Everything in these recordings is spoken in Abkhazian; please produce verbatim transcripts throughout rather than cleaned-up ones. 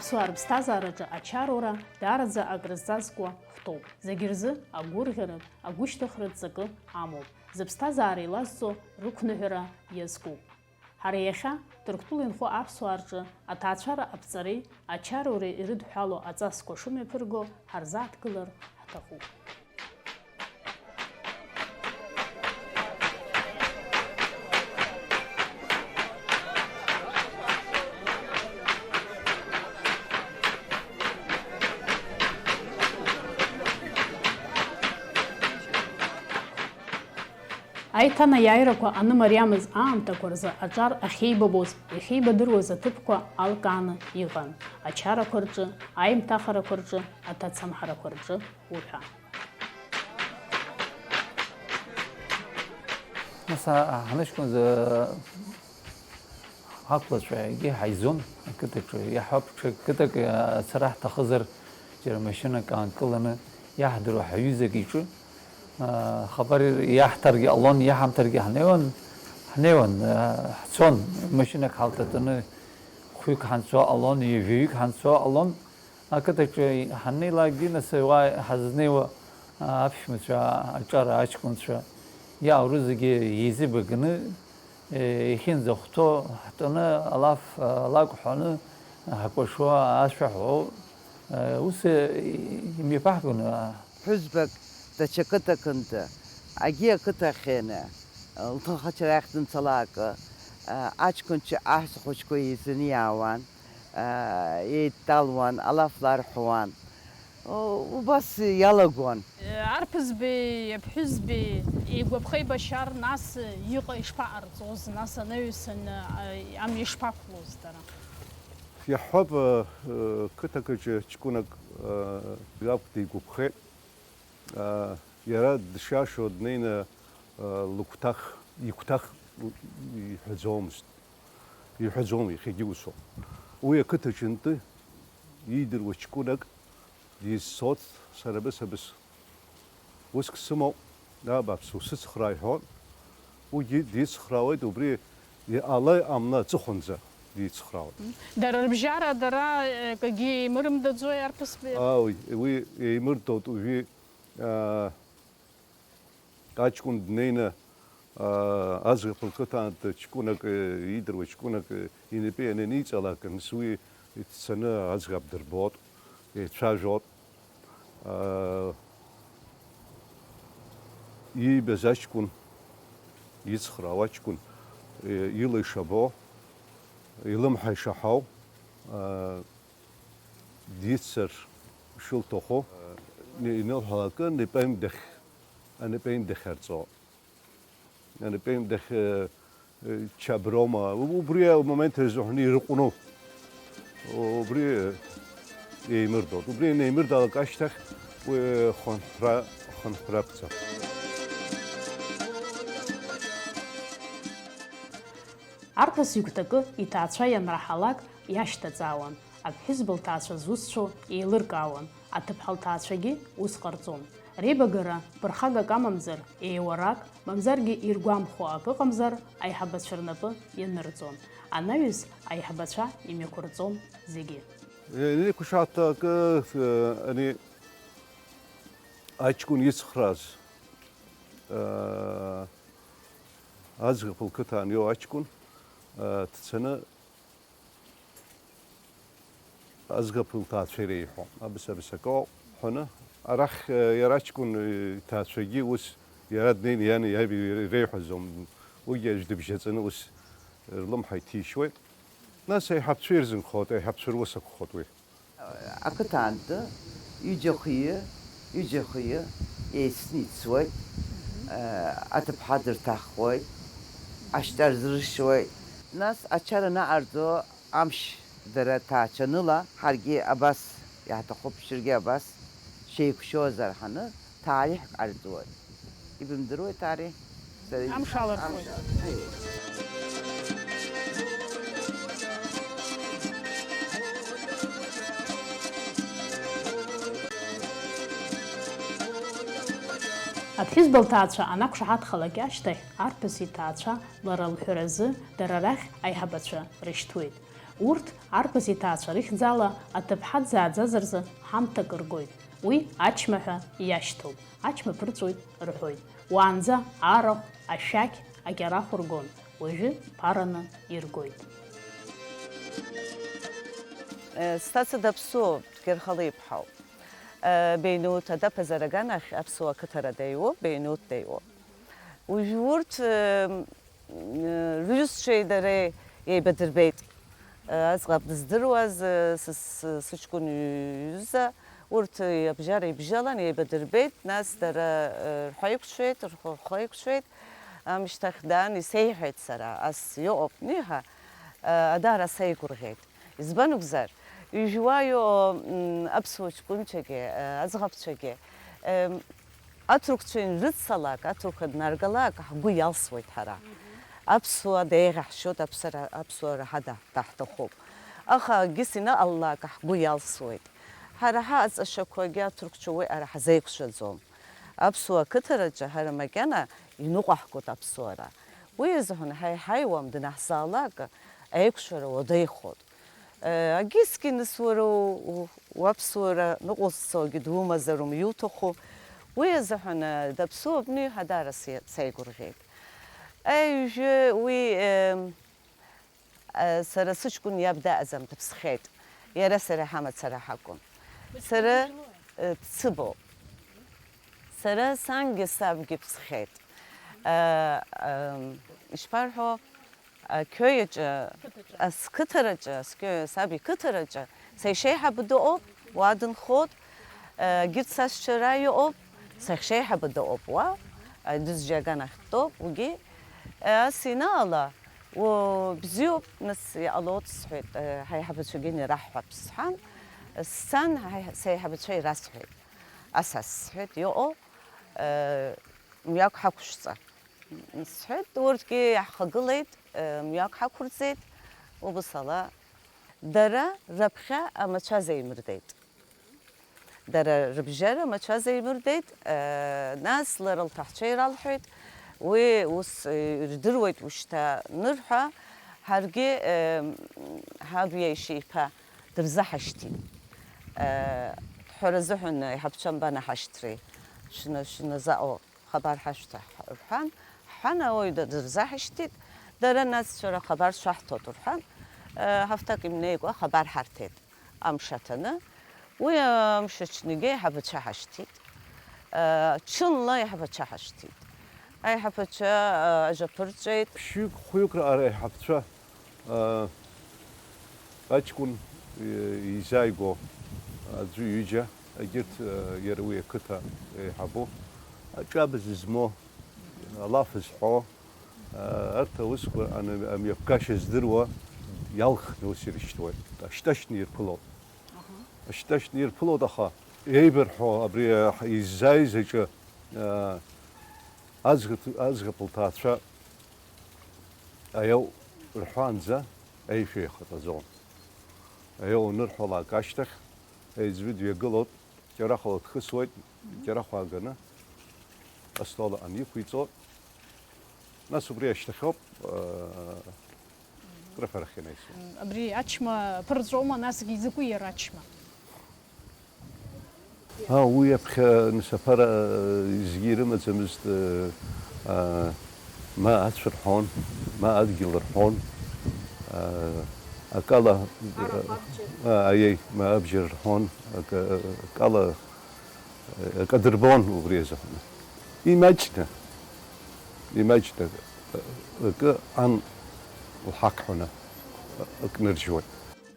Аԥсуаа рыԥсҭазаараҿы ачароура даараӡа акрызҵазкуа хәҭоуп. Зегь рзы агәырӷьаратә, агәышьҭыхратә ҵакы амоуп. Зыԥсҭазаара еилазҵо рықәныҳәара иазкуп. Ҳара иахьа Ҭырқәтәыла инхо аԥсуаа рҿы аҭаацәара аԥҵареи ачароуреи ирыдҳәалоу аҵасқәа шымҩаԥырго ҳарзааҭгылар ҳҭахуп. Аиҭанаиааирақәа анымариамыз аамҭақәа рзы аҿар ахьеибабоз, иахьеибадыруаз аҭыԥқәа алкааны иҟан, ачарақәа рҿы, аимҭахарақәа рҿы, аҭацамҳарақәа рҿы уҳәа. Нас, а, ҳаныҷкәыназ, а, ҳақәлацәа егьи ҳаизон ақыҭаҿы. Иаҳҳәап, ҽа қыҭак, а, ацара ҳҭахызар, џьара машьынак аанкыланы иаҳдыруа ҳаҩызак иҿы, а, хабар иаҳҭаргьы ҟалон, иаҳамҭаргьы ҳнеиуан, ҳнеиуан, а, ҳцон, машьынак ҳалҭатәаны хәҩык ҳанцо ҟалон, ҩажәаҩык ҳанцо ҟалон. Ақыҭаҿы ҳаннеилакгьы, нас, уа ҳазнеиуа, а, аԥшәмацәа, аҿар аҷкәынцәа, иауру зегьы еизыбаганы, е, иахьынӡахәҭоу ҳтәаны, алаф, а, лакә ҳәаны, ҳакәашо, ашәа ҳәо, е, ус, е, имҩаԥаҳгон, а. Ԥҳәызбак даҽа қыҭакынтә, агьи ақыҭахьы, лҭынхацәа рахь дынцалак, а, аҷкәынцәа аҳәса хәыҷқәа еизаны иаауан. Еидтәалауан, алаф ларҳәуан. Убас иалагон. Арԥызбеи аԥҳәызбеи еигәаԥха-еибашьар, нас иҟа ишԥаҟарҵоз, нас анаҩсан амҩа ишԥақәлоз дара? Иаҳҳәап, қыҭак аҿы ҷкәынак, иаб дигәаԥхеит. Иара дшиашоу днеины, лыгәҭах, игәҭах иҳәаӡомызт. Иҳәаӡом, иахьагьы усоуп. Уи ақыҭаҿынтәи иидыруа ҷкәынак дизцоит, сара бысабыс уск сымоуп, абааԥс, усыцхраа иҳәон. Уигьы дицхраауеит, убри иҟала-иҟамла аҵыхәанӡа дицхраауеит. Дара рыбжьара, дара, э, акгьы еимырымдаӡои арԥыс? Ааи, уи еимырдоит, уажәы, аа, аҷкәын днеины, аа, аӡӷаб лқыҭаантә ҷкәынак, э, иидыруа ҷкәынак, э, инапы ианиҵалак, нас уи дцаны аӡӷаб дырбоит, еицәажәоит. Аа, иибаз аҷкәын, ицхраауа аҷкәын, э, ила ишабо, илымҳа ишаҳау, аа, диццар шылҭаху, инылҳәалакы, анапеинԥ дахь, анапеинԥ дахьарҵо. Анапеинԥ дахь, э, э, чаброма. Убри амомент рзыҳәан ирыҟәну. Убри, э, еимырдоит. Убри анеимырдалак ашьҭахь уи, э, хынҳәра, хынҳәрақәҵа. Арԥыс игәҭакы иҭаацәа ианраҳалак, иашьҭаҵаауан, аԥҳәызба лҭаацәа зусҭцәоу еилыркаауан, аҭыԥҳа лҭаацәагьы ус ҟарҵон. Реибагара ԥырхагак амамзар, еиуарак, мамзаргьы иргәамхо акы ыҟамзар, аиҳабацәа рнапы ианырҵон. Анаҩс аиҳабацәа имҩақәырҵон зегьы. Ианеиқәшаҳаҭ акы, ани аҷкәын ицхрааз, аӡӷаб лқыҭа аниоу аҷкәын, дцаны аӡӷаб лҭаацәа иреиҳәон, абас-абас акы ҳәаны, арахь, э, иара аҷкәын, э, иҭаацәагьы ус, иара днеины иани иаби иреиҳәаӡом, уигьы аӡә дыбжьаҵаны ус рлымҳа иҭишьуеит. Нас аиҳабацәа ирзынхоит, аиҳабацәа рус акәхоит уи. Ақыҭаантәи ҩыџьа хҩы, ҩыџьа хҩы еицны ицуеит, э, аҭыԥҳа дырҭаххоит, ашьтәа рзыршьуеит. Нас ачара анаҟарҵо, амш дара ҭаацәаныла, ҳаргьы абас иаҳҭахуп, шәаргьы абас шәеиқәшәозар ҳәаны, ҭаалиҳәк ҟарҵоит. Ибымдыруеи, ҭаалиҳә? Сара амш алырхуеит. Амш алырхуеит. Аԥҳәызба лҭаацәа анақәшаҳаҭхалак ашьҭахь, арԥыс иҭаацәа лара лҳәаразы дара рахь аиҳабацәа рышьҭуеит. Урҭ арԥыс иҭаацәа рыхьӡала аҭыԥҳа дзааӡаз рзы ҳамҭак ргоит. Уи ачма ҳәа иашьҭоуп, ачма ԥырҵәоит рҳәоит. Уаанӡа арахә, ашәақь, акьарахә ргон, уажәы ԥараны иргоит. Сҭаца даԥсуоуп, Герхалы иԥҳауп. Беинуҭ адаԥазар аганахь аԥсуа қыҭара деиуоуп, Беинуҭ деиуоуп. Уажә урҭ рҩызцәеи дареи еибадырбеит. Аӡӷаб дыздыруаз сыҷкәын иҩыза, урҭ абжьара ибжьалан еибадырбеит, нас дара рҳәеиқәшәеит, рхы рхеиқәшәеит, амышьҭахь даан исеиҳәеит сара, ас иҟоуп ниҳәа, адара сеигәырӷьеит. Избан акәзар, ижәуа иҟоу аԥсуа ҷкәынцәагьы, аӡӷабцәагьы, аҭырқәцәа инрыццалак, аҭырқәа днаргалак, ҳгәы иалсуеит ҳара. Аԥсуа деиӷьаҳшьоит, аԥсара, аԥсуара ҳада-, даҳҭахуп. Аха акгьы синаҟалалак, ҳгәы иалсуеит. Ҳара ҳаҟаҵашьақәагьы аҭырқәцәа уи ара ҳзеиқәшәаӡом. Аԥсуа қыҭараҿы ҳара макьана иныҟәаҳгоит аԥсуара. Уи азыҳәан ҳаи-, ҳаиуам, днаҳзаалак, аиқәшәара уадаҩхоит. Агьысгьы нас уара у-, уаԥсуара ныҟәызцогьы думазароума иуҭаху? Уи азыҳәан, даԥсуоуп ниҳәа даара се-, сеигәырӷьеит. Аҩжәы уи, сара сыҷкәын иаб даҟаӡам, дыԥсхьеит. Иара сара ҳамацара ҳакәын. Сара, дцыбоуп. Сара сангьы сабгьы ԥсхьеит. Ишԥарҳәо, ақьои аҿы, асқыҭараҿы, аскьои саб иқыҭараҿы са ишеиҳабы дыҟоуп, уа дынхоит, егьырҭ сашьцәа ара иҟоуп, сахьшеиҳабы дыҟоуп уа, аӡәы зџьаган ахь дтәоуп, уигьы, ас инаала, у, бзиоуп, нас иҟалоит, сҳәеит, ҳаиҳабацәагьы нераҳҳәап, сҳәан, сцан, ҳаи-, саиҳабацәа ирасҳәеит, ас, ас, сҳәеит, иҟоу, мҩак ҳақәшәҵа. Сҳәеит, урҭгьы иаҳхагылеит, мҩак ҳақәырҵеит, убыс ала. Дара раԥхьа амацәаз еимырдеит. Дара рыбжьара амацәаз еимырдеит, нас лара лҭаҳцәа иралҳәеит, уи ус ирдыруеит ушьҭа нырҳәа, ҳаргьы ҳаб иашьа иԥа дырзаҳашьҭит. Ҳәара азыҳәан аиҳабцәа мбанаҳашьҭри, шәна-, шәназаҟоу. Хабар ҳашәҭа, ҳҳәан, ҳҳәан, ауаҩ дырзаҳашьҭит, дара нас цәара хабар шәаҳҭоит рҳәан, ҳафҭак имнеикәа хабар ҳарҭеит. Амш аҭаны, уи амш аҽныгьы аиҳабацәа ҳашьҭит. Ҽынла аиҳабацәа ҳашьҭит. Аиҳабацәа ажәа ԥырҵәеит. Ԥшьҩык, хәҩык раҟара аиҳабацәа Аҷкәын изааигәоу аӡәы ҩыџьа, егьырҭ, иара уи ақыҭа еиҳабу, аҿабз змоу, алаф зҳәо, арҭ аусқәа аны-, амҩаԥгашьа здыруа иалхны ус ирышьҭуеит. Ашьҭашьны ирԥылоит. Ашьҭашьны ирԥылоит, аха еибарҳәо абри иззааиз аҿы, аӡӷаб, аӡӷаб лҭаацәа Аиоу рҳәаанӡа аишәа ихатәаӡом. Аиоу анырҳәалак ашьҭахь, аиҵбы дҩагылоит, ҷарахәала дхысуеит, ҷарахә ааганы астол аҟны иқәиҵо, нас убри ашьҭахьоуп, аа, крыфарахь инаҩсуа. Абри ачма ԥырҵәома, насгьы изакәи иара ачма? Ҳа, уи аԥхьа нысаԥара, э, изгьы ирымаӡамызт, э, а, ма ацә рҳәон, ма адгьыл рҳәон, а, акала, а, аиеи, ма абџьар рҳәон, ак-, акала, э, акы адырбон убри азыҳәан. Имаҷны, имаҷны, э, акы ан лҳақҳәаны, э, акы ныржьуан.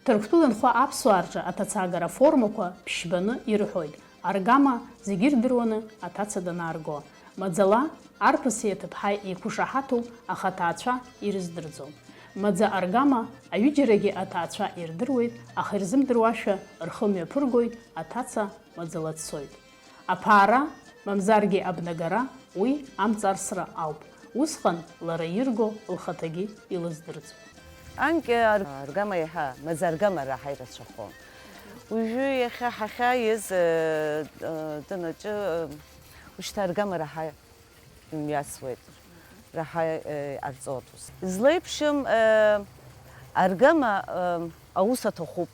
Ҭырқәтәыла инхо аԥсуаа рҿы аҭацаагара формақәа ԥшьбаны ирҳәоит, аргама зегьы ирдыруаны аҭаца данаарго. Маӡала арԥыси аҭыԥҳаи еиқәышаҳаҭу, аха аҭаацәа ирыздырӡом. Маӡа аргама аҩыџьарагьы аҭаацәа ирдыруеит, аха ирзымдыруашәа рхы мҩаԥыргоит, аҭаца маӡала дцоит. Аԥаара, мамзаргьы абнагара, уи амҵарсра ауп. Усҟан лара ирго лхаҭагьы илыздырӡом. Анкьа ар-, аргама иаҳа, маӡа аргама раҳа ирацәахон. Уажәы иахьа ҳахьааиз, э, э, дынаҿы, э, ушьҭа аргама раҳа имҩасуеит, раҳа, э, иҟарҵоит ус. Излеиԥшым, э, Аргама, ы, аус аҭахуп,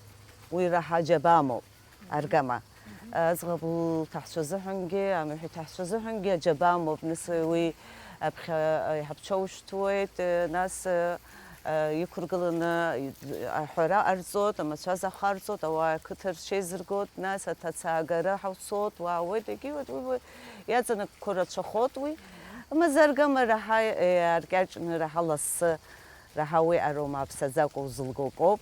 уи раҳа џьабаа амоуп, аргама. Аӡӷаб лҭаҳцәа азыҳәангьы, амаҳә иҭаҳцәа азыҳәангьы аџьабаа амоуп, нас уи аԥхьа аиҳабцәа ушьҭуеит, ы, нас, ы, ы, иқәыргыланы, ы, аҳәара ҟарҵоит, амацәаз ахарҵоит, ауаа ақыҭа рҽеизыргоит, нас аҭацаагара ҳауцоит, уаауеит, егьиуеит, уи, уи иаҵанакқәо рацәахоит уи. Мазаргама раҳа, ы, иааркьаҿны, раҳа лассы, раҳа уи ароума аԥсаӡакәа узылгоуп.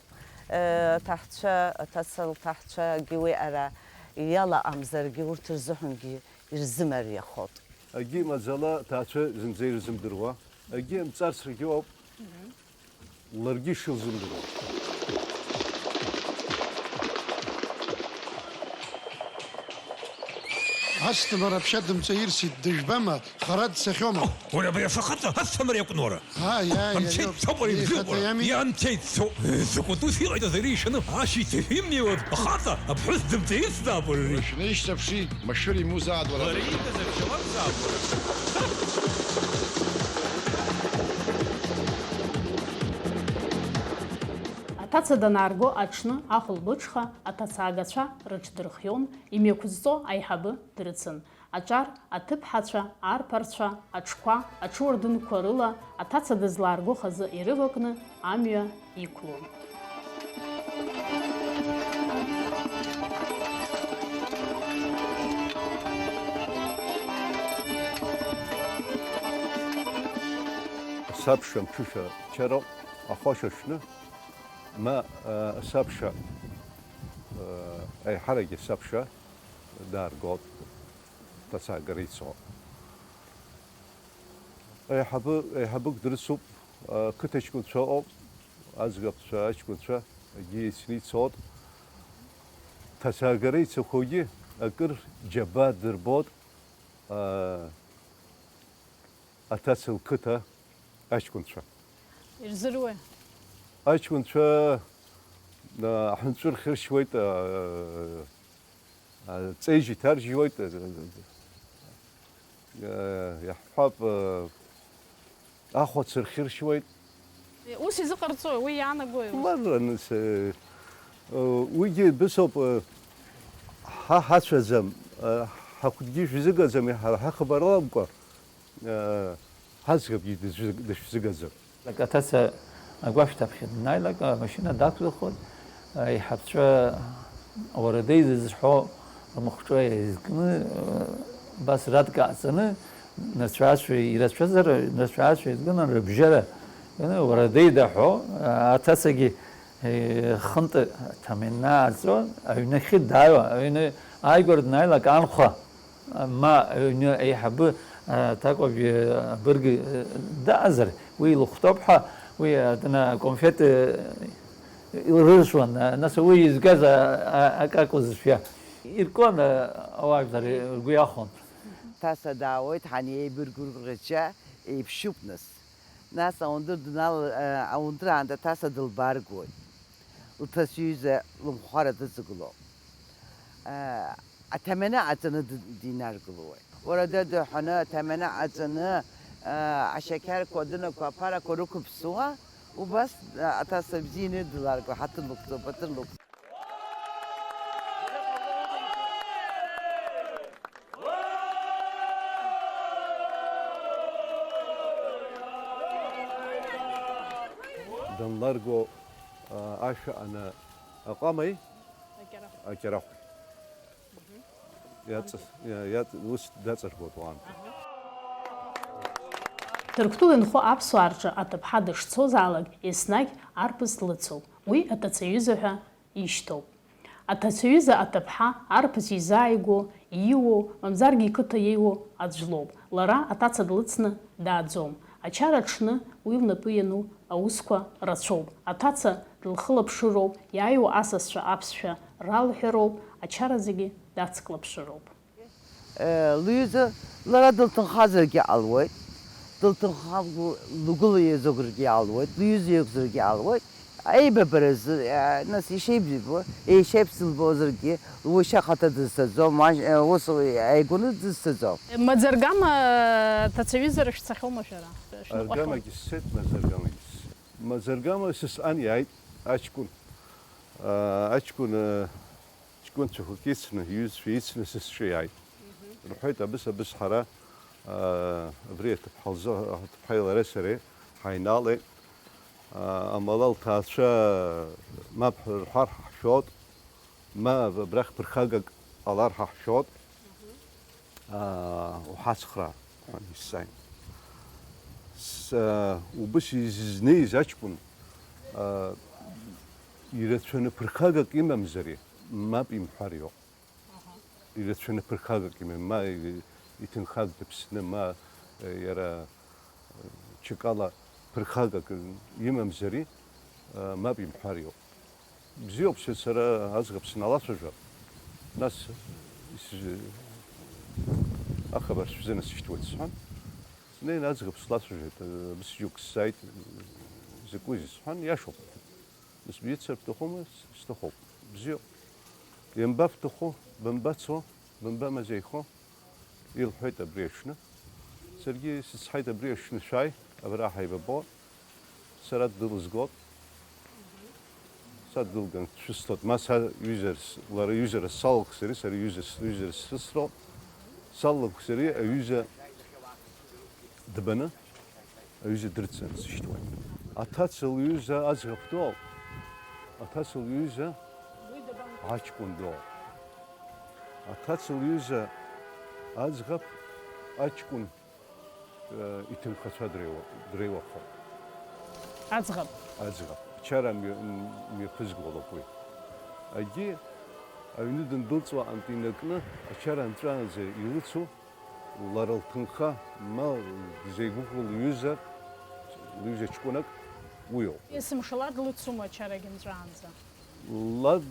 Э, аҭаҳцәа, аҭаца лҭаҳцәагьы уи ара иалаҟамзаргьы урҭ рзыҳәангьы ирзымариахоит. Акгьы имаӡала аҭаацәа зынӡа ирзымдыруа, акгьы имҵарсрагьы ауп ларгьы ишылзымдыруа. Асҭамыр аԥша дымҵаирсит, дыжәбама, хара дцахьоума? Уара абри афахаҵа асҭамыр иакәын уара! Ааи, ааи, Анцәа ицоуп ари, иҟаиҵеит, иҟоуп. Ианцеит, закәытә ус иҟаиҵаз ари ишаны ашьыцахь имнеиуаз ахаҵа аԥҳәыс дымҵаирсзаап уара ари. Шәнеишьҭаԥши, машәыр имузаат уара. Лара ииҭаз ахьчалакәзаап уара. Аҭаца данаарго аҽны ахәылбыҽха аҭацаагацәа рыҽдырхион, имҩақәызҵо аиҳабы дрыцын. Аҿар аҭыԥҳацәа, арԥарцәа, аҽқәа, аҽуардынқәа рыла аҭаца дызлаарго хазы ирывакны амҩа иқәлон. Сабша мҽышәа чароуп, ахәашаҽны, ма, э, сабша, э, еиҳарагьы сабша дааргоит. Ҭацаагара ицо. Еиҳабы, еиҳабык дрыцуп, ақыҭа ҷкәынцәа ыҟоуп, аӡӷабцәа, аҷкәынцәа, егьи еицны ицоит. Ҭацаагара ицақәоугьы акыр џьабаа дырбоит, а, аҭаца лқыҭа аҷкәынцәа. Ирзыруеи? Аҷкәынцәа, а, аҳәынҵәа рхьыршьуеит, а, Ҵеижь иҭаржьуеит, иаҳҳәап, ахәац рхьыршьуеит. Ус изыҟарҵои, уи иаанагои ус? Марра, нас, уигьы бысоуп, ҳа ҳацәаӡам, ҳахәгьы шәзыгаӡам, ҳара ҳахабар аламкәа. Ҳаӡӷабгьы дышәзы-, дышәзыгаӡам. Аҭаца агәашә ҭаԥхьа днааилак, амашьына дақәлахоит, аиҳабцәа ауарадеи зызҳәо рмахәҿа еизкны, абас радк ааҵаны, нырцә-аарцә ирацәазар, нырцә-аарцә еизганы рыбжьара, ауарадеи даҳәо, аҭацагьы, хынтә ҭаменаа аарҵо, аҩнахьы дааиуа, аҩны ааигәара днааилак анхәа. Ма аҩны аиҳабы, а, аҭакәажә, а, абырг, а, даазар, уи илыхәҭоуп ҳәа, уи, а, дна-, аконфеҭ, а, илрыршуан, а, нас уи изгаз, а, а, акы акәызшәа. Иркуан, а, ауаажәлар ргәы иахәон. Ҭаца даауеит, ҳанеибыргәырӷьа еиԥшуп нас. Нас аундыр днал-, а, аундыр аанда Ҭаца дылбаргәоит. Лҭацәҩыза лымхәара дыҵагылоуп. Аҭамена аҵаны д-, динаргылоит. Уара дадыҳәаны аҭамена аҵаны, ашьақьарқәа, адынақәа, аԥарақәа рықәыԥсуа, убас, аҭаца бзианы дыларго, ҳаҭыр лықәҵоуп, ҳаҭыр лықәҵоуп. Данларго, а, ашәа аны аҟамеи? Акьарахә. Акьарахә. Мгм. Иаҵ-, иа-, иаҵ-, ус даҵаргәатәуан. Аҳа. Ҭырқәтәыла инхо аԥсуаа рҿы аҭыԥҳа дышцозаалак, еснагь арԥыс длыцуп. Уи аҭацаҩыза ҳәа ишьҭоуп. Аҭацаҩыза аҭыԥҳа арԥыс изааигәоу, ииуоу, мамзаргьы иқыҭа иеиуоу аӡә лоуп. Лара аҭаца длыцны дааӡом. Ачара аҽны уи лнапы иану аусқәа рацәоуп. Аҭаца длхылаԥшыроуп, иааиуа асасцәа аԥсшәа ралҳәароуп, ачара зегьы дацклаԥшыроуп. Лҩыза лара дылҭынхазаргьы ҟалуеит, дылҭынхамкәа лгәыла еизыгәаргьы ҟалуеит, лҩыза еиқәзаргьы ҟалуеит. Аибабаразы, нас ишеибзиабо, еишеиԥсылбозаргьы, луашьа ахаҭа дызцаӡом, ма, ус ааигәаны дызцаӡом. Маӡа-аргама ҭацаҩызара шәцахьоума шәара? Шәныҟәахьоу? Аргамагьы ссеит, маӡа-аргамагьы ссеит. Маӡа-аргама сысҟан иааит аҷкәын. Аа, аҷкәын, аа, ҷкәынцәақәак ицны, иҩызцәа ицны сысҿы иааит. Рҳәеит, абыс, абыс ҳара, аа, абри аҭыԥҳа лзы, аҭыԥҳаи лареи сареи ҳаинаалеит. Аа, амала лҭаацәа мап рҳәар ҳахьшәоит. Ма абрахь ԥырхагак ҟалар ҳәа ҳшәоит, аа, уҳацхраа, ҳәа исзааит. С-, аа, убыс изызнеиз аҷкәын, аа, ирацәаны ԥырхагак имамзари, мап имҳәар иоуп. Ирацәаны ԥырхагак имам, ма и-, иҭынхак дыԥсны, ма, э, иара, э, ҽакала ԥырхагак имамзари, э, мап имҳәар иоуп. Бзиоуп, сара аӡӷаб сналацәажәап. Нас ис-, ахабар шәзынасышьҭуеит сҳәан, снеины аӡӷаб слацәажәеит, э, абас џьоук сзааит, закәызеи сҳәан, иашоуп. Нас биццар бҭахума? Сҭахуп. Бзиоуп. Ианбабҭаху? Бымбацо? Бымбамазеихо? Илҳәеит абри аҽны. Саргьы сыцҳаит, абри аҽны шәааи, абра ҳаибабо. Сара ддәылызгот. Са ддәылган дшәысҭоит. Ма са ҩызарс, лара ҩызарас салалкзари, сара ҩызас, ҩызарас сысҭоит. Салалкзари аҩыза дбаны, аҩыза дрыццан сышьҭуеит. Аҭаца лҩыза аӡӷаб доуп. Аҭаца лҩыза аҷкәын доуп. Аҭаца лҩыза аӡӷаб аҷкәын, э, иҭынхацәа дреиуа-, дреиуахоит. Аӡӷаб. Аӡӷаб. Ачара мҩа-, м-, мҩаԥызгоуп уи. Агьи аҩны дындәылҵуа аҟынтә инаркны ачара нҵәаанӡа илыцу лара лҭынха, ма дызеигәыӷу лҩыза, лҩыза ҷкәынак уиоуп. Есымшала длыцума ачарагьы нҵәаанӡа? Лад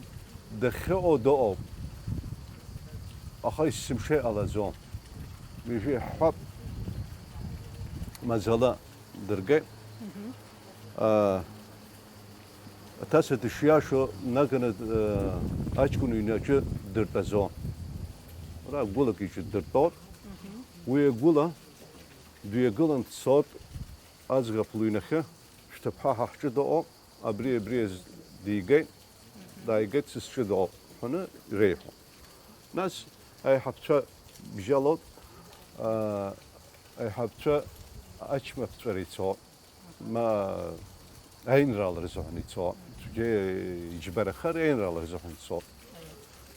дахьыҟоу дыҟоуп, аха есымша иҟалаӡом. Ҩажәа иаҳҳәап, маӡала дыргеит. Мгм. Аа, аҭаца дышиашоу наганы, аа, аҷкәын иҩнаҿы дыртәаӡом. Ара агәылак иҿы дыртәоит. Мгм. Уи агәыла дҩагылан дцоит аӡӷаб лыҩнахьы, шәҭыԥҳа ҳа ҳҿы дыҟоуп, абри, абри азы дигеит, дааигеит, сызҿы дыҟоуп, ҳәаны иреиҳәон. Нас аиҳабцәа бжьалоит, аа, аиҳабцәа ачмаԥҵәара ицо, ма аинраала рзыҳәан ицо, цәгьа иџьбарахар аинраала рзыҳәан ицо.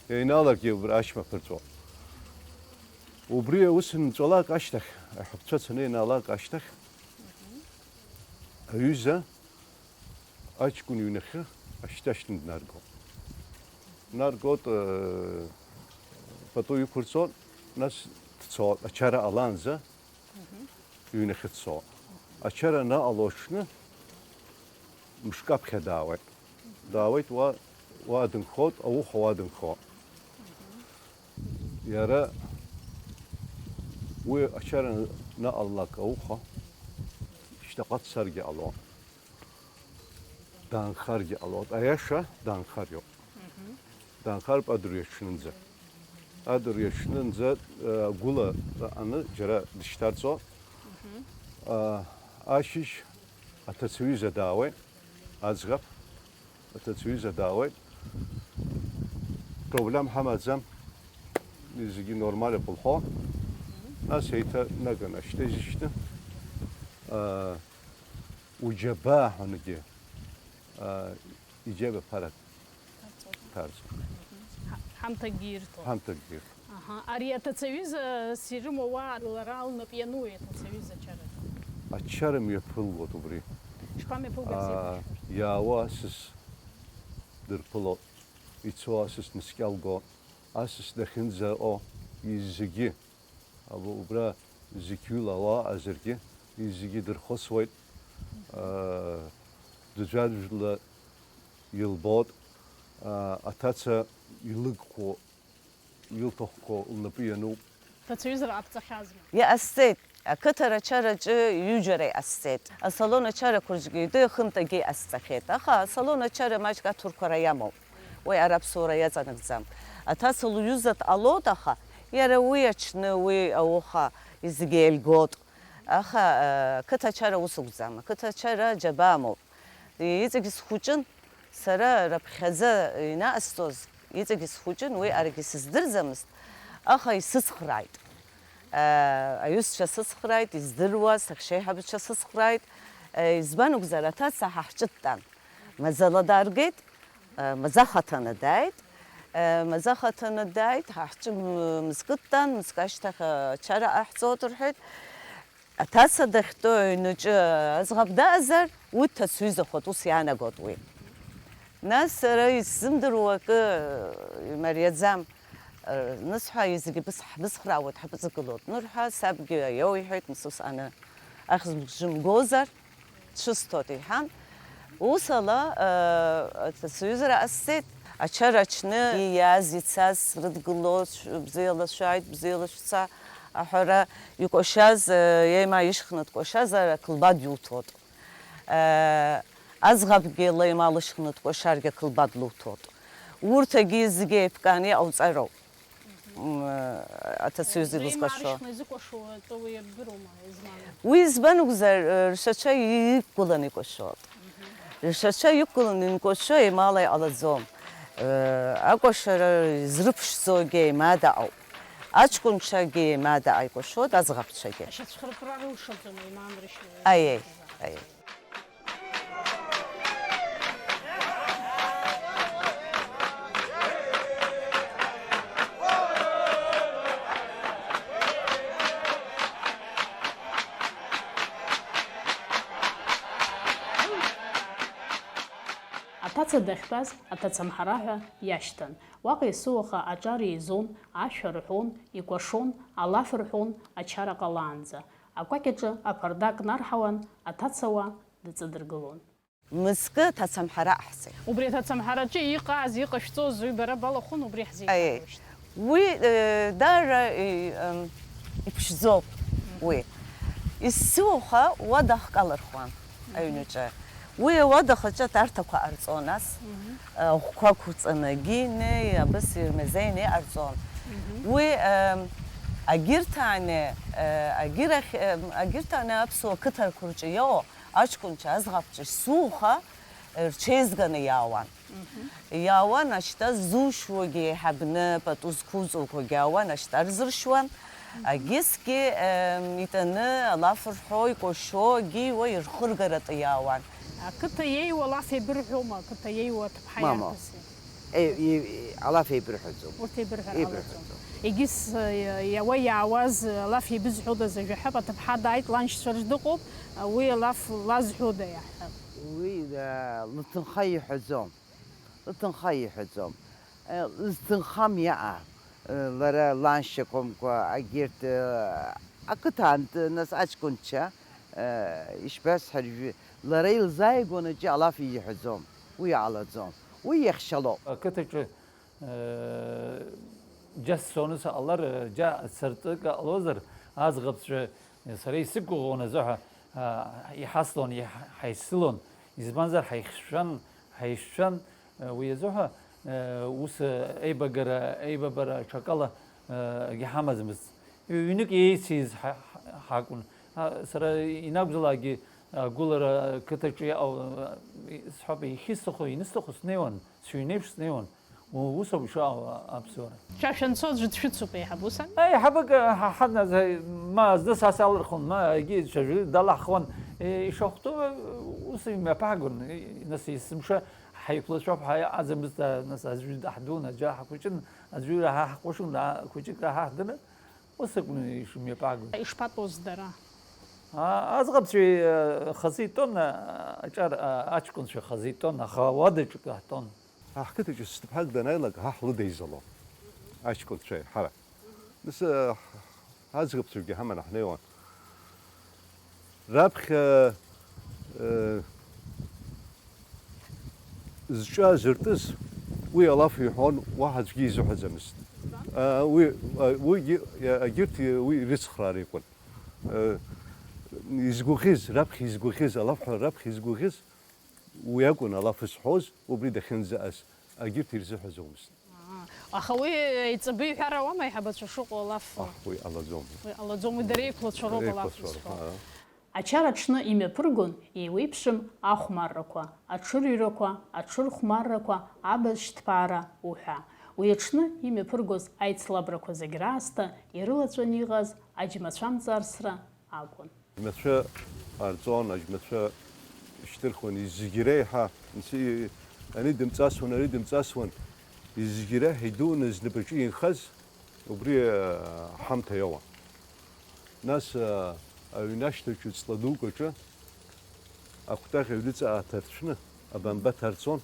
Иаинаалакгьы убра ачмаԥ рҵо. Убри аус нҵәалак ашьҭахь, аиҳабцәа цаны ианаалак ашьҭахь, аҩыза аҷкәын иҩнахьы ашьҭашьны днаргон. Днаргот, э, пату иқәырҵон, нас дцон, ачара ҟалаанӡа иҩнахьы дцон. Ачара анаҟало аҽны мышкы аԥхьа даауеит. Даауеит, уа, уа дынхот, ауха уа дынхот. Иара уи ачара наҟалалак ауха, шьҭахьҟа дцаргьы ҟалон. Даанхаргьы ҟалоит. Аиаша даанхар иоуп. Мгм. Даанхартә адырҩаҽнынӡа. Адырҩаҽнынӡа, э, агәыла раҟаны џьара дышьҭарҵо. Мгм. Э, ашьыжь аҭацаҩыза даауеит, аӡӷаб аҭацаҩыза даауеит. Проблем ҳамаӡам. Зегьы нормально лҳәо. Нас еиҭа наган ашьҭа изышьҭы. Э, Уџьабаа ҳәа нагьы, аа, иџьаба ԥарак ҭарҵоит. Ҳа-, ҳамҭакгьы ирҭо. Ҳамҭакгьы ирҭо. Аҳа. Ари аҭацаҩызас ирымоу уаа лара лнап иану аҭацаҩыза ачара? Ачара мҩаԥылгоит убри. Ишԥамҩаԥылгаз? Аа, еиқәшәар? Иаауа асас дырԥыло, ицо асас наскьалго, асас дахьынӡаҟоу, зегьы. Аб-, убра зықьҩыла ауаа ыҟазаргьы, зегьы дырхысуеит, аа, дыӡәаӡәла илбоит, аа, аҭаца илыгхо, илҭахқәо лнапы иануп. Ҭацаҩызар ҟабҵахьазма? Иҟасҵеит. Ақыҭарачараҿы ҩыџьара иҟасҵеит. Асалон ачарақәа рҿгьы ҩдои ахымтагьы иҟасҵахьеит. Аха асалон ачара маҷк аҭырқәара иамоуп. Уи ара аԥсуара иаҵанакӡам. Аҭаца лҩыза дҟалоит, аха иара уи аҽны, уи ауха зегьы еилгоит. Аха, э, қыҭачара ус акәӡам. Ақыҭачара џьабаа амоуп. Иҵегь схәыҷын, сара раԥхьаӡа инаасҵоз, иҵегь схәыҷын, уи арагьы сыздырӡамызт, аха исыцхрааит. Э, аҩызцәа сыцхрааит, издыруаз, сахьшеиҳабацәа сыцхрааит. Э, избан акәзар, аҭаца ҳа ҳҿы дтәан. Маӡала дааргеит, э, маӡа хаҭаны дааит. Э, маӡа хаҭаны дааит, ҳа ҳҿы м-, мызкы дтәан, мызкы ашьҭахь, э, ачара аҳҵоит рҳәеит. Аҭаца дахьтәоу аҩнаҿы аӡӷаб даазар, уи дҭацәҩызахоит, ус иаанагоит уи. Нас сара исзымдыруа акы, э, имариаӡам. Э, нысҳәа, зегьы быс-, ҳбыцхраауеит, ҳбыҵагылоит. Нырҳәа, сабгьы аиоу иҳәеит, нас ус аны ахьӡ-мгәы мгозар, дшысҭоит, иҳәан. Ус ала, э, аҭацәҩызара ҟасҵеит. Ачара аҽны ииаз, ицаз срыдгыло, шә-, бзиала шәааит, бзиала шәца аҳәара, икәашаз, э, еимаа ишьхны дкәашазар, ақлба диуҭоит. Э, аӡӷабгьы леимаа лышьхны дкәашаргьы, ақлба длуҭоит. Урҭ агьы зегьы еиԥкааны иҟауҵароуп. М, аҭацәҩыза илызкәашо. Леимаа рышьхны изыкәашо атәы уи иабдыруама, измам? Уи избан акәзар, ршьацәа иқәгыланы икәашоит. Ршьацәа иқәгыланы инкәашо еимала иҟалаӡом. Акәашара изрыԥшӡогьы еимадаҟоуп. Аҷкәынцәагьы еимадаҟа икәашоит, аӡӷабцәагьы. Ашьацәхырԥара рылшаӡом, еимаан рышьхны. Аиеи, аиеи. Аҭаца дахьтәаз аҭацамҳара ҳәа иашьҭан. Уаҟа есуаха аҿар еизон, ашәа рҳәон, икәашон, алаф рҳәон, ачара ҟалаанӡа. Акәакь аҿы аԥарда кнарҳауан, аҭацауаа дыҵадыргылон. Мызкы аҭацамҳара ҟаҳҵеит. Убри аҭацамҳараҿы иҟааз, иҟашәҵоз уи бара балахәын, убри ҳзеиҭаҳәоит. Уи, э, даара, э, м, иԥшӡоуп уи. Есуаха уада ахкы алырхуан аҩнаҿы. Уи ауада ахаҿы аҭарҭақәа ҟарҵон, нас, э, аӷәқәа ақәырҵаны, агьи неи, абас ирмазеины иҟарҵон. Уи, э, агьырҭ ани, э, агьырахь, э, агьырҭ ани аԥсуа қыҭарқәа рҿы иоуа, аҷкәынцәа, аӡӷабцәа есуаха рҽеизганы иаауан. Иаауан ашьҭа ззушьуагьы еиҳабны, пату зқәуҵоуқәагьы аауан, ашьҭа рзыршьуан. Агьысгьы, эм, итаны, алаф рҳәо, икәашо, агьиуа ирхыргаратәы иаауан. Ақыҭа иеиуа алаф еибырҳәома, ақыҭа иеиуа аҭыԥҳа Мама. иарԥыси? Е, и, и, алаф еибырҳәаӡом. Урҭ еибырҳәар Еибырҳәаӡом. ҟалаӡом. Егьыс, э, иауа иаауаз, э, алаф еибызҳәодаз ажәаҳәап, аҭыԥҳа дааит, ланшьцәа рыжә дыҟоуп, э, уи алаф лазҳәода иаҳҳәап? Уи, э, лыҭынха иҳәаӡом. Лыҭынха иҳәаӡом. Э, лызҭынхам иаҟа, э, лара ланшьақәамкәа, агьырҭ, э, ақыҭаантә, нас аҷкәынцәа, э, ишбасҳәар, жәи-, лара илзааигәанаҿы алаф иҳәаӡом. Уи иҟалаӡом. Уи иахьшьалоуп. Ақыҭаҿы, э, џьа сцоны сыҟалар, э, џьа цартәык ҟалозар, аӡӷабцәа, э, сара исықәгәыӷуан азыҳәа, э, иҳаслон, иҳ-, ҳаисылон, избанзар, ҳаихьшәшәан, ҳаишәшәан, э, уи азыҳәа, э, ус, э, еибагара, еибабара аҽакала, э, акгьы ҳамаӡамызт. Ҩнык еицыз ҳа-, ҳа-, ҳакәын. А, сара инакәзаалакгьы, агәылара қыҭаҿы иҟоу, а, сҳәап, иахьысҭаху, ианысҭаху снеиуан, сыҩнеиԥш снеиуан. У-, усоуп ишыҟоу аԥсуара. Шәа шәанцо аӡәы дшәыцуп еиҳаб, ус ами? Еиҳабык, ҳа, ҳаднаӡ, ма зны са салырхон, ма егьи ҽаӡәы далаҳхуан. Е, ишахәҭоу, ус имҩаԥаагон. Е, нас есымша ҳаиқәлацәоуп, ҳаиҟаӡамызт, а, нас аӡәы даҳдун, аӡәы ҳахәыҷын, аӡәы раҳа ҳҟәышын, ра-, хәыҷык раҳа ҳдырын. Ус акәны ишымҩаԥаагоз. Ишԥатәоз дара? А, аӡӷабцәеи, э, хазы итәон, а, аҿар, а, аҷкәынцәа хазы итәон, аха уадаҿы ҳтәон. Ҳа ҳқыҭаҿы сҭыԥҳак данааилак, ҳа ҳлыдеизалон. Аҷкәынцәа ҳара. Нас, э, ҳ-, аӡӷабцәагьы ҳаманы ҳнеиуан. Раԥхьа, э, зҿы азыртыз, уи алаф иҳәон, уаҳа аӡәгьы изыҳәаӡамызт. А, уи, а, уигьы, а, егьырҭ, уи рыцхраара икәын. А, изгәаӷьыз, раԥхьа изгәаӷьыз, алафҳәара раԥхьа изгәаӷьыз, уи акәын алаф зҳәоз, убри дахьынӡаҟаз, егьырҭ ирзыҳәаӡомызт. Аа, аха уи, еиҵбы иҳәар ауама, аиҳабацәа шыҟоу алаф? Аҳ, уи ҟалаӡом. Уи ҟалаӡом, уи дара еиқәлацәа роуп алаф Еиқәлацәа роуп, зҳәо. Аа. Ачара аҽны имҩаԥыргон еиуеиԥшым ахәмаррақәа, аҽырҩрақәа, аҽырхәмаррақәа, абаз шьҭԥаара уҳәа. Уи аҽны имҩаԥыргоз аицлабрақәа зегь раасҭа ирылаҵәаны иҟаз аџьмацәа амҵарсра акәын. Аџьмацәа ҟарҵон, аџьмацәа шьҭырхуан, зегь реиҳа, ани дымҵасуан, ари дымҵасуан, зегь реиҳа идуны знапаҿы инхаз убри, а, ҳамҭа иауан. Нас, а, аҩны ашьҭаҿы ҵла дук аҿы акәтаӷь аҩныҵҟа ааҭарцәны, абамба ҭарцон,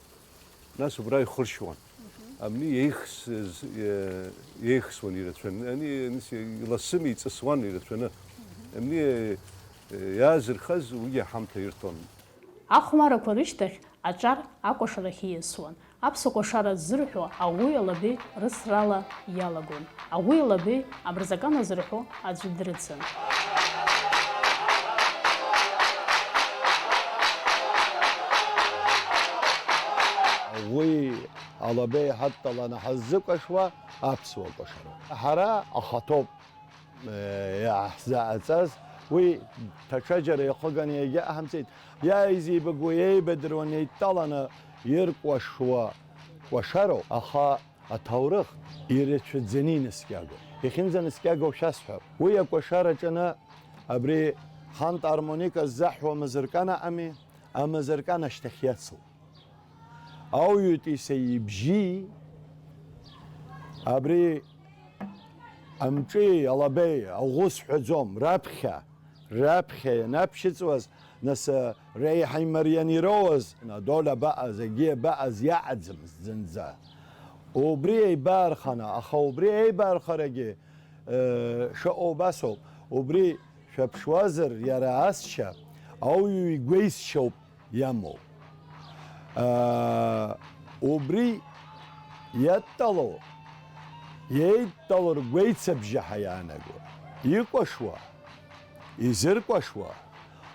нас убра ихыршьуан. Амни еихсыз, е-, еихсуан ирацәаны, ани, анис, иласым, иҵысуан ирацәаны. Амни, е-, иаазырхаз уигьы аҳамҭа ирҭон. Ахәмарақәа рышьҭахь аҿар акәашарахь ииасуан. Аԥсуа кәашара ззырҳәо аӷәи алабеи рысрала иалагон. Аӷәи алабеи амырзакан азырҳәо аӡәы дрыцын. Аӷәи алабеи ҳадтәаланы ҳаззыкәашуа аԥсуа кәашароуп. Ҳара ахаҭоуп, э, иаҳзааӡаз, уи даҽаџьара ихыганы иагьаҳамҵеит. Иааизеибагоу, еибадыруан, еидтәаланы иркәашуа кәашароуп, аха аҭоурых ирацәаӡаны инаскьагоуп. Иахьынӡанаскьагоу шәасҳәап. Уи акәашара аҿаны абри хантә армоника ззаҳҳәо амазыркан аҟами, амазыркан ашьҭахь иацлоит. Ауаҩытәыҩса ибжьи абри амҿи алабеи аӷәы сҳәаӡом, раԥхьа, раԥхьа ианаԥшьыҵуаз, нас, реиҳа имариан ироуаз, Надоль абаҟаз, егьи абаҟаз, иаҟаӡамызт зынӡа. Убри еибарханы, аха убри еибархарагьы, э, шыҟоу убасоуп. Убри шәаԥшуазар, иара асшьа ауаҩы игәеисшьоуп иамоу. Аа, убри иадтәалоу, иеидтәалоу ргәеицыбжьаҳа иаанаго. Икәашуа, изыркәашуа,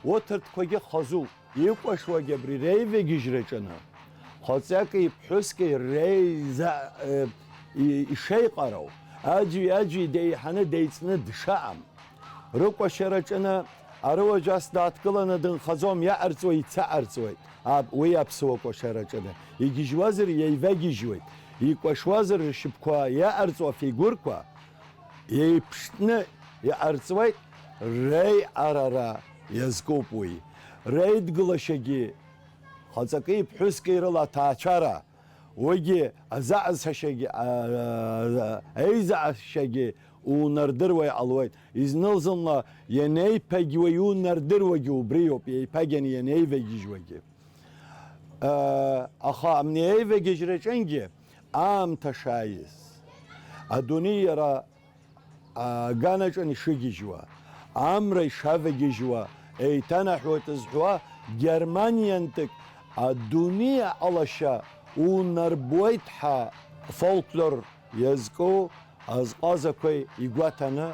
урҭ ртәқәагьы хазуп. Икәашуагьы абри реивагьежьраҿы аны, хаҵаки ԥҳәыски реиза-, э, и-, ишеиҟароу, аӡәи-аӡәи деиҳаны деиҵны дшаам. Рыкәашараҿы аны, ары уажә ас дааҭгыланы дынхаӡом, иаҟарҵуа ицаҟарҵуеит, аб-, уи аԥсуа кәашараҿы аны. Игьежьуазар, иеивагьежьуеит, икәашуазар, ршьапқәа иаҟарҵуа афигурқәа еиԥштәны иҟарҵуеит, реиҟарара иазкуп уи. Реидгылашьагьы хаҵаки ԥҳәыски рыла аҭаацәара, уигьы азаҟазшьагьы, а, а, еизаҟазшьагьы унардыруа иҟалоит. Изны-зынла ианеиԥагьуа иунардыруагьы убриоуп, еиԥагьаны ианеивагьежьуагьы. А, аха амни аивагьежьраҿынгьы аамҭа шааиз, адунеи иара аганаҿын ишыгьежьуа, амра ишавагьежьуа, еиҭанаҳәоит зҳәуа, германиантәык адунеи аҟалашьа унарбоит ҳәа фольклор иазку азҟазақәеи игәаҭаны,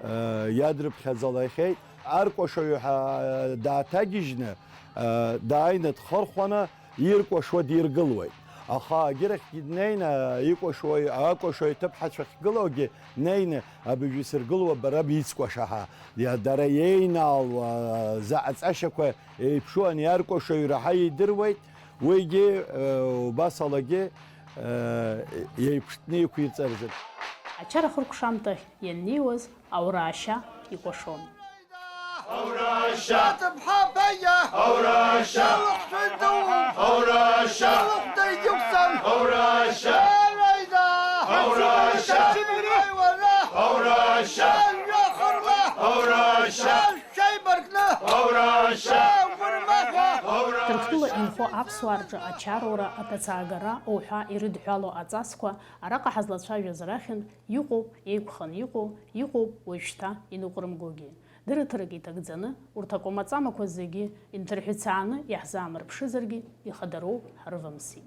э, иадрыԥхьаӡалахьеит. Аркәашаҩ ҳәа дааҭагьежьны, э, дааины дхырхәаны, иркәашо диргылуеит. Аха агьырахьгьы днеины, икәашо, акәашо иҭыԥҳацәа ахьгылоугьы неины, абыжә исыргылуа бара бицкәаша ҳәа, иа-, дара иеинаалуа заҟаҵашьақәа еиԥшу аниаркәашо ираҳа идыруеит, уигьы, э, убас алагьы, э, еиԥштәны иқәирҵарызар. Ачара хыркәшамҭахь ианнеиуаз, аураашьа икәашон. Аураашьа! Аҭыԥҳа Баиа! Аураашьа! Илыхәшәын дауп! Аураашьа! Илыхәда егьықәҵан! Аураашьа! Араида! Аураашьа! Ачымреи уара! Аураашьа! Ажәҩахырла! Аураашьа! Шәеибаркны! Аураашьа! Агәырмаҳәа! Аураашьа! Ҭырқәтәыла инхо аԥсуаа рҿы ачароура, аҭацаагара уҳәа ирыдҳәалоу аҵасқәа араҟа ҳазлацәажәоз рахьынтә иҟоуп, еиқәханы иҟоу, иҟоуп уажәшьҭа иныҟәрымгогьы. Дырраҭарак иҭагӡаны, урҭ акәамаҵамақәа зегьы инҭырҳәцааны иаҳзаамырԥшызаргьы, ихадароу ҳрывамсит.